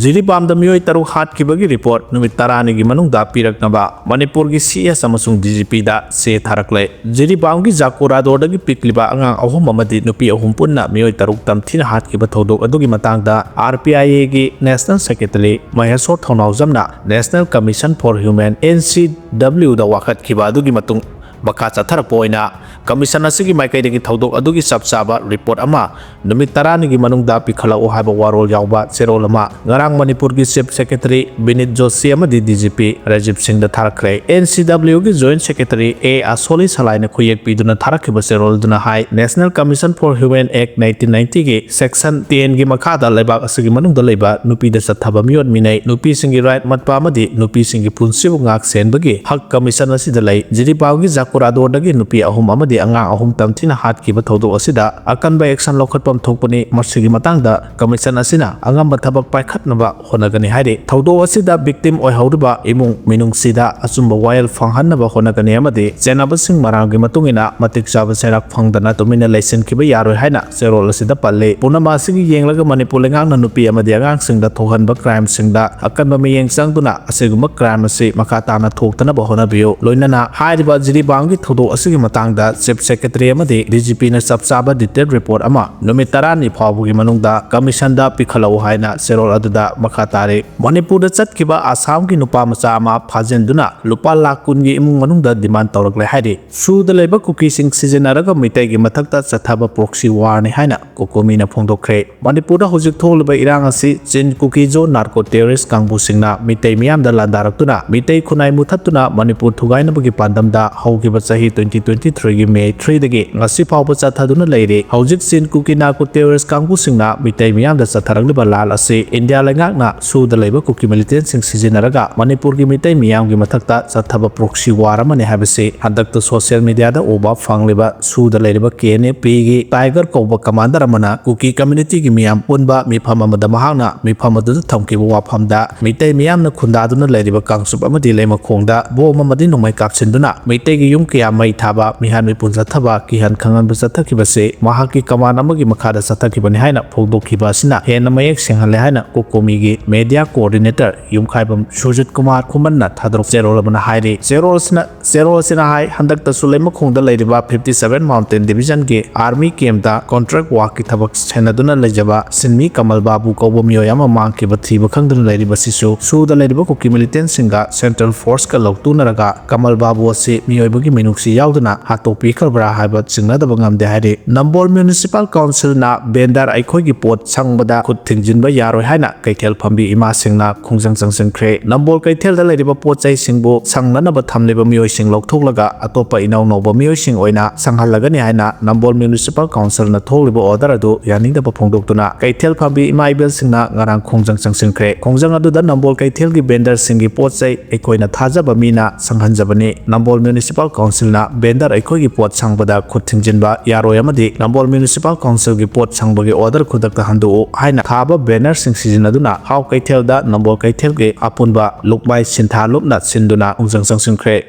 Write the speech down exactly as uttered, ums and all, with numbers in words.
ꯖꯤꯔꯤꯕꯥꯝꯗ ꯃꯤꯑꯣꯏ ꯇꯔꯨꯛ ꯍꯥꯠꯈꯤꯕꯒꯤ ꯔꯤꯄꯣꯔꯠ ꯅꯨꯃꯤꯠ ꯇꯔꯥꯅꯤꯒꯤ ꯃꯅꯨꯡꯗ ꯄꯤꯔꯛꯅꯕ ꯃꯅꯤꯄꯨꯔꯒꯤ ꯁꯤ ꯑꯦꯁ ꯑꯃꯁꯨꯡ ꯗꯤ ꯖꯤ ꯄꯤꯗ ꯆꯦ ꯊꯥꯔꯛꯂꯦ꯫ ꯖꯤꯔꯤꯕꯥꯝꯒꯤ ꯖꯥꯀꯨꯔꯥꯗꯣꯔꯗꯒꯤ ꯄꯤꯛꯂꯤꯕ ꯑꯉꯥꯡ ꯑꯍꯨꯝ ꯑꯃꯗꯤ ꯅꯨꯄꯤ ꯑꯍꯨꯝ ꯄꯨꯟꯅ ꯃꯤꯑꯣꯏ ꯇꯔꯨꯛ ꯇꯝꯊꯤꯅ ꯍꯥꯠꯈꯤꯕ ꯊꯧꯗꯣꯛ ꯑꯗꯨꯒꯤ ꯃꯇꯥꯡꯗ ꯑꯥꯔ ꯄꯤ ꯑꯥꯏ ꯑꯦꯒꯤ ꯅꯦꯁꯅꯦꯜ ꯁꯦꯀ꯭ꯔꯦꯇꯔꯤ ꯃꯍꯦꯁꯣꯔ ꯊꯧꯅꯥꯎꯖꯝꯅ national commission for human, N C ꯗꯕ꯭ꯂꯤꯎꯗ ꯋꯥꯀꯠꯈꯤꯕ ꯑꯗꯨꯒꯤ ꯃꯇꯨꯡ ꯃꯈꯥ ꯆꯠꯊꯔꯛꯄ ꯑꯣꯏꯅ ꯀꯃꯤꯁꯟ ꯑꯁꯤꯒꯤ ꯃꯥꯏꯀꯩꯗꯒꯤ ꯊꯧꯗꯣꯛ ꯑꯗꯨꯒꯤ ꯆꯞ ꯆꯥꯕ ꯔꯤꯄꯣꯔꯠ ꯑꯃ ꯅꯨꯃꯤꯠ ꯇꯔꯥꯅꯤꯒꯤ ꯃꯅꯨꯡꯗ ꯄꯤꯈꯠꯂꯛꯎ ꯍꯥꯏꯕ ꯋꯥꯔꯣꯜ ꯌꯥꯎꯕ ꯆꯦꯔꯣꯜ ꯑꯃ ꯉꯔꯥꯡ ꯃꯅꯤꯄꯨꯔꯒꯤ ꯆꯤꯐ ꯁꯦꯀ꯭ꯔꯦꯇꯔꯤ ꯕꯤꯅꯤꯠ ꯖꯣꯁꯤ ꯑꯃꯗꯤ ꯗꯤ ꯖꯤ ꯄꯤ ꯔꯥꯖꯤꯕ ꯁꯤꯡꯗ ꯊꯥꯔꯛꯈ꯭ꯔꯦ꯫ ꯑꯦꯟ ꯁꯤ ꯗꯕ꯭ꯂꯤꯎꯒꯤ ꯖꯣꯏꯟꯠ ꯁꯦꯀ꯭ꯔꯦꯇꯔꯤ ꯑꯦ ꯑꯁꯣꯂꯤ ꯁꯂꯥꯏꯅ ꯈꯨꯌꯦꯛ ꯄꯤꯗꯨꯅ ꯊꯥꯔꯛꯈꯤꯕ ꯆꯦꯔꯣꯜ ꯑꯗꯨꯅ ꯍꯥꯏ, National Commission for Human Act nineteen ninety ꯒꯤ section ten ꯒꯤ ꯃꯈꯥꯗ ꯂꯩꯕꯥꯛ ꯑꯁꯤꯒꯤ ꯃꯅꯨꯡꯗ ꯂꯩꯕ ꯅꯨꯄꯤꯗ ꯆꯠꯊꯕ ꯃꯤꯑꯣꯠ ꯃꯤꯅꯩ, ꯅꯨꯄꯤꯁꯤꯡꯒꯤ ꯔꯥꯏꯠ ꯃꯠꯄ ꯑꯃꯗꯤ ꯅꯨꯄꯤꯁꯤꯡꯒꯤ ꯄꯨꯟꯁꯤꯕꯨ ꯉꯥꯛ ꯁꯦꯟꯕꯒꯤ ꯍꯛ ꯀꯃꯤꯁꯟ ꯑꯁꯤꯗ ꯂꯩ꯫ ꯖꯤꯔꯤꯕꯥꯝꯒꯤ ꯖꯥꯀꯨꯔꯥꯗꯣꯔꯗꯒꯤ ꯅꯨꯄꯤ ꯑꯍꯨꯝ ꯑꯃꯗꯤ ꯑꯉꯥꯡ ꯑꯍꯨꯝ ꯇꯝꯊꯤꯅ ꯍꯥꯠꯈꯤꯕ ꯊꯧꯗꯣꯛ ꯑꯁꯤꯗ ꯑꯀꯟꯕ action ꯂꯧꯈꯠꯐꯝ ꯊꯣꯛꯄꯅꯤ꯫ ꯃꯁꯤꯒꯤ ꯃꯇꯥꯡꯗ ꯀꯃꯤꯁꯟ ꯑꯁꯤꯅ ꯑꯉꯝꯕ ꯊꯕꯛ ꯄꯥꯏꯈꯠꯅꯕ ꯍꯣꯠꯅꯒꯅꯤ ꯍꯥꯏꯔꯤ꯫ ꯊꯧꯗꯣꯛ ꯑꯁꯤꯗ victim ꯑꯣꯏꯍꯧꯔꯤꯕ ꯏꯃꯨꯡ ꯃꯤꯅꯨꯡꯁꯤꯗ ꯑꯆꯨꯝꯕ ꯋꯥꯌꯦꯜ ꯐꯪꯍꯟꯅꯕ ꯍꯣꯠꯅꯒꯅꯤ ꯑꯃꯗꯤ ꯆꯦꯟꯅꯕꯁꯤꯡ ꯃꯔꯥꯡꯒꯤ ꯃꯇꯨꯡ ꯏꯟꯅ ꯃꯇꯤꯛ ꯆꯥꯕ ꯆꯩꯔꯥꯛ ꯐꯪꯗꯅ ꯇꯨꯃꯤꯟꯅ ꯂꯩꯁꯤꯟꯈꯤꯕ ꯌꯥꯔꯣꯏ ꯍꯥꯏꯅ ꯆꯦꯔꯣꯜ ꯑꯁꯤꯗ ꯄꯜꯂꯤ꯫ ꯄꯨꯝꯅꯃꯛ ꯑꯁꯤꯒꯤ ꯌꯦꯡꯂꯒ ꯃꯅꯤꯄꯨꯔ ꯂꯩꯉꯥꯛꯅ ꯅꯨꯄꯤ ꯑꯃꯗꯤ ꯑꯉꯥꯡꯁꯤꯡꯗ ꯊꯣꯛꯍꯟꯕ crimeꯁꯤꯡꯗ ꯑꯀꯟꯕ ꯃꯤꯠꯌꯦꯡ ꯆꯪꯗꯨꯅ ꯑꯁꯤꯒꯨꯝꯕ crime ꯑꯁꯤ ꯃꯈꯥ ꯇꯥꯅ ꯊꯣꯛꯇꯅꯕ ꯍꯣꯠꯅꯕꯤꯌꯨ꯫ ꯂꯣꯏꯅꯅ ꯍꯥꯏꯔꯤꯕ ꯖꯤꯔꯤꯕꯥꯝꯒꯤ ꯊꯧꯗꯣꯛ ꯑꯁꯤꯒꯤ ꯃꯇꯥꯡꯗ ꯆꯤꯐ ꯁꯦꯀ꯭ꯔꯦꯇꯔꯤ ꯑꯃꯗꯤ ꯗꯤ ꯖꯤ ꯄꯤꯅ ꯆꯞ ꯆꯥꯕ detail report ꯑꯃ ꯅꯨꯃꯤꯠ ꯇꯔꯥꯅꯤ ꯐꯥꯎꯕꯒꯤ ꯃꯅꯨꯡꯗ ꯀꯃꯤꯁꯟꯗ ꯄꯤꯈꯠꯂꯛꯎ ꯍꯥꯏꯅ ꯆꯦꯔꯣꯜ ꯑꯗꯨꯗ ꯃꯈꯥ ꯇꯥꯔꯤ꯫ ꯃꯅꯤꯄꯨꯔꯗ ꯆꯠꯈꯤꯕ ꯑꯁꯥꯝꯒꯤ ꯅꯨꯄꯥ ꯃꯆꯥ ꯑꯃ ꯐꯥꯖꯤꯟꯗꯨꯅ ꯂꯨꯄꯥ ꯂꯥꯈ ꯀꯨꯟꯒꯤ ꯏꯃꯨꯡ ꯃꯅꯨꯡꯗ demand ꯇꯧꯔꯛꯂꯦ ꯍꯥꯏꯔꯤ꯫ ꯁꯨꯗ ꯂꯩꯕ ꯀꯨꯀꯤꯁꯤꯡ ꯁꯤꯖꯤꯟꯅꯔꯒ ꯃꯤꯇꯩꯒꯤ ꯃꯊꯛꯇ ꯆꯠꯊꯕ proxy warꯅꯤ ꯍꯥꯏꯅ ꯀꯣꯀꯣꯃꯤꯅ ꯐꯣꯡꯗꯣꯛꯈ꯭ꯔꯦ꯫ ꯃꯅꯤꯄꯨꯔꯗ ꯍꯧꯖꯤꯛ ꯊꯣꯛꯂꯤꯕ ꯏꯔꯥꯡ ꯑꯁꯤ ꯆꯤꯟ ꯀꯨꯀꯤ ꯖꯣ narco terrorist ꯀꯥꯡꯕꯨꯁꯤꯡꯅ ꯃꯤꯇꯩ ꯃꯤꯌꯥꯝꯗ ꯂꯥꯟꯗꯥꯔꯛꯇꯨꯅ ꯃꯤꯇꯩ ꯈꯨꯟꯅꯥꯏ ꯃꯨꯊꯠꯇꯨꯅ ꯃꯅꯤꯄꯨꯔ ꯊꯨꯒꯥꯏꯅꯕꯒꯤ ꯄꯥꯟꯗꯝꯗ ꯍꯧꯈꯤꯕ ꯆꯍꯤ twenty twenty threeꯒꯤ May threeꯗꯒꯤ ꯉꯁꯤ ꯐꯥꯎꯕ ꯆꯠꯊꯗꯨꯅ ꯂꯩꯔꯤ꯫ ꯍꯧꯖꯤꯛ ꯆꯤꯟ ꯀꯨꯀꯤ narco terrorist ꯀꯥꯡꯕꯨꯁꯤꯡꯅ ꯃꯤꯇꯩ ꯃꯤꯌꯥꯝꯗ ꯆꯠꯊꯔꯛꯂꯤꯕ ꯂꯥꯜ ꯑꯁꯤ ꯏꯟꯗꯤꯌꯥ ꯂꯩꯉꯥꯛꯅ ꯁꯨꯗ ꯂꯩꯕ ꯀꯨꯀꯤ militantꯁꯤꯡ ꯁꯤꯖꯤꯟꯅꯔꯒ ꯃꯅꯤꯄꯨꯔꯒꯤ ꯃꯤꯇꯩ ꯃꯤꯌꯥꯝꯒꯤ ꯃꯊꯛꯇ ꯆꯠꯊꯕ proxy war ꯑꯃꯅꯤ ꯍꯥꯏꯕꯁꯤ ꯍꯟꯗꯛꯇ social mediaꯗ ꯎꯕ ꯐꯪꯂꯤꯕ ꯁꯨꯗ ꯂꯩꯔꯤꯕ KNAPꯒꯤ Tiger ꯀꯧꯕ commander ꯑꯃꯅ ꯀꯨꯀꯤ communityꯒꯤ ꯃꯤꯌꯥꯝ ꯄꯨꯟꯕ ꯃꯤꯐꯝ ꯑꯃꯗ ꯃꯍꯥꯛꯅ ꯃꯤꯐꯝ ꯑꯗꯨꯗ ꯊꯝꯈꯤꯕ ꯋꯥꯐꯝꯗ ꯃꯤꯇꯩ ꯃꯤꯌꯥꯝꯅ ꯈꯨꯟꯗꯥꯗꯨꯅ ꯂꯩꯔꯤꯕ ꯀꯥꯡꯆꯨꯞ ꯑꯃꯗꯤ ꯂꯩꯃꯈꯣꯡꯗ bomb ꯑꯃꯗꯤ ꯅꯣꯡꯃꯩ ꯀꯥꯞꯁꯤꯟꯗꯨꯅ ꯃꯤꯇꯩꯒꯤ ꯌꯨꯝ ꯀꯌꯥ ꯃꯩ ꯊꯥꯕ, ꯃꯤꯍꯥꯠ ꯃꯤꯄꯨꯟ ꯆꯠꯊꯕ, ꯀꯤꯍꯟ ꯈꯪꯍꯟꯕ ꯆꯠꯊꯈꯤꯕꯁꯤ ꯃꯍꯥꯛꯀꯤ ꯀꯃꯥꯟ ꯑꯃꯒꯤ ꯃꯈꯥꯗ ꯆꯠꯊꯈꯤꯕꯅꯤ ꯍꯥꯏꯅ ꯐꯣꯡꯗꯣꯛꯈꯤꯕ ꯑꯁꯤꯅ ꯍꯦꯟꯅ ꯃꯌꯦꯛ ꯁꯦꯡꯍꯜꯂꯦ ꯍꯥꯏꯅ ꯀꯣꯀꯣꯃꯤꯒꯤ ꯃꯦꯗꯤꯌꯥ ꯀꯣꯑꯣꯔꯗꯤꯅꯦꯇꯔ ꯌꯨꯝꯈꯥꯏꯕꯝ ꯁꯨꯔꯖꯤꯠ ꯀꯨꯃꯥꯔ ꯈꯨꯃꯟꯅ ꯊꯥꯗꯣꯔꯛ ꯆꯦꯔꯣꯜ ꯑꯃꯅ ꯍꯥꯏꯔꯤ꯫ ꯆꯦꯔꯣꯜ ꯑꯁꯤꯅ ꯆꯦꯔꯣꯜ ꯑꯁꯤꯅ ꯍꯥꯏ, ꯍꯟꯗꯛꯇꯁꯨ ꯂꯩꯃꯈꯣꯡꯗ ꯂꯩꯔꯤꯕ fifty seven Mountain Division ꯒꯤ army camp ꯇ contract work ꯀꯤ ꯊꯕꯛ ꯁꯦꯟꯅꯗꯨꯅ ꯂꯩꯖꯕ ꯁꯤꯟꯃꯤ ꯀꯃꯜ ꯕꯥꯕꯨ ꯀꯧꯕ ꯃꯤꯑꯣꯏ ꯑꯃ ꯃꯥꯡꯈꯤꯕ ꯊꯤꯕ ꯈꯪꯗꯅ ꯂꯩꯔꯤꯕꯁꯤꯁꯨ ꯁꯨꯗ ꯂꯩꯔꯤꯕ ꯀꯨꯀꯤ militant ꯁꯤꯡꯒ central force ꯀ ꯂꯧꯇꯨꯅꯔꯒ ꯀꯃꯜ ꯕꯥꯕꯨ ꯑꯁꯤ ꯃꯤꯑꯣꯏꯕꯒꯤ ꯃꯤꯅꯨꯡꯁꯤ ꯌꯥꯎꯗꯅ ꯍꯥꯠꯇꯣꯛꯄꯤꯈ꯭ꯔꯕ꯭ꯔꯥ ꯍꯥꯏꯕ ꯆꯤꯡꯅꯗꯕ ꯉꯝꯗꯦ ꯍꯥꯏꯔꯤ꯫ ꯅꯝꯕꯣꯜ Municipal Council ꯅ vendor ꯑꯩꯈꯣꯏꯒꯤ ꯄꯣꯠ ꯁꯪꯕꯗ ꯈꯨꯠ ꯊꯤꯡꯖꯤꯟꯕ ꯌꯥꯔꯣꯏ ꯍꯥꯏꯅ ꯀꯩꯊꯦꯜ ꯐꯝꯕꯤ ꯏꯃꯥꯁꯤꯡꯅ ꯈꯣꯡꯖꯪ ꯆꯪꯁꯤꯟꯈ꯭ꯔꯦ꯫ ꯅꯝꯕꯣꯜ ꯀꯩꯊꯦꯜꯗ ꯂꯩꯔꯤꯕ ꯄꯣꯠ ꯆꯩꯁꯤꯡꯕꯨ ꯁꯪꯅꯅꯕ ꯊꯝꯂꯤꯕ ꯃꯤꯑꯣꯏꯁꯤꯡ ꯂꯧꯊꯣꯛꯂꯒ ꯑꯇꯣꯞꯄ ꯏꯅꯧ ꯅꯧꯕ ꯃꯤꯑꯣꯏꯁꯤꯡ ꯑꯣꯏꯅ ꯁꯪꯍꯜꯂꯒꯅꯤ ꯍꯥꯏꯅ ꯅꯝꯕꯣꯜ Municipal Council ꯅ ꯊꯣꯛꯂꯤꯕ order ꯑꯗꯨ ꯌꯥꯅꯤꯡꯗꯕ ꯐꯣꯡꯗꯣꯛꯇꯨꯅ ꯀꯩꯊꯦꯜ ꯐꯝꯕꯤ ꯏꯃꯥ ꯏꯕꯦꯜꯁꯤꯡꯅ ꯉꯔꯥꯡ ꯈꯣꯡꯖꯪ ꯆꯪꯁꯤꯟꯈ꯭ꯔꯦ꯫ ꯈꯣꯡꯖꯪ ꯑꯗꯨꯗ ꯅꯝꯕꯣꯜ ꯀꯩꯊꯦꯜꯒꯤ vendor ꯁꯤꯡꯒꯤ ꯄꯣꯠ ꯆꯩ ꯑꯩꯈꯣꯏꯅ ꯊꯥꯖꯕ ꯃꯤꯅ ꯁꯪꯍꯟꯖꯕꯅꯤ꯫ ꯅꯝꯕꯣꯜ Municipal Council ꯅ vendor ꯑꯩꯈꯣꯏꯒꯤ ꯄꯣꯠ ꯁꯪꯕꯗ ꯈꯨꯠ ꯊꯤꯡꯖꯤꯟꯕ ꯌꯥꯔꯣꯏ ꯑꯃꯗꯤ ꯅꯝꯕꯣꯜ Municipal Council ꯒꯤ ꯄꯣꯠ ꯁꯪꯕꯒꯤ order ꯈꯨꯗꯛꯇ ꯍꯟꯗꯣꯛꯎ ꯍꯥꯏꯅ ꯊꯥꯕ banner ꯁꯤꯡ ꯁꯤꯖꯤꯟꯅꯗꯨꯅ ꯍꯥꯎ ꯀꯩꯊꯦꯜꯗ ꯅꯝꯕꯣꯜ ꯀꯩꯊꯦꯜꯒꯤ ꯑꯄꯨꯟꯕ ꯂꯨꯞꯃꯥꯏ ꯁꯤꯟꯊꯥ ꯂꯨꯞꯅ ꯁꯤꯟꯗꯨꯅ ꯈꯣꯡꯖꯪ ꯆꯪꯁꯤꯟꯈ꯭ꯔꯦ꯫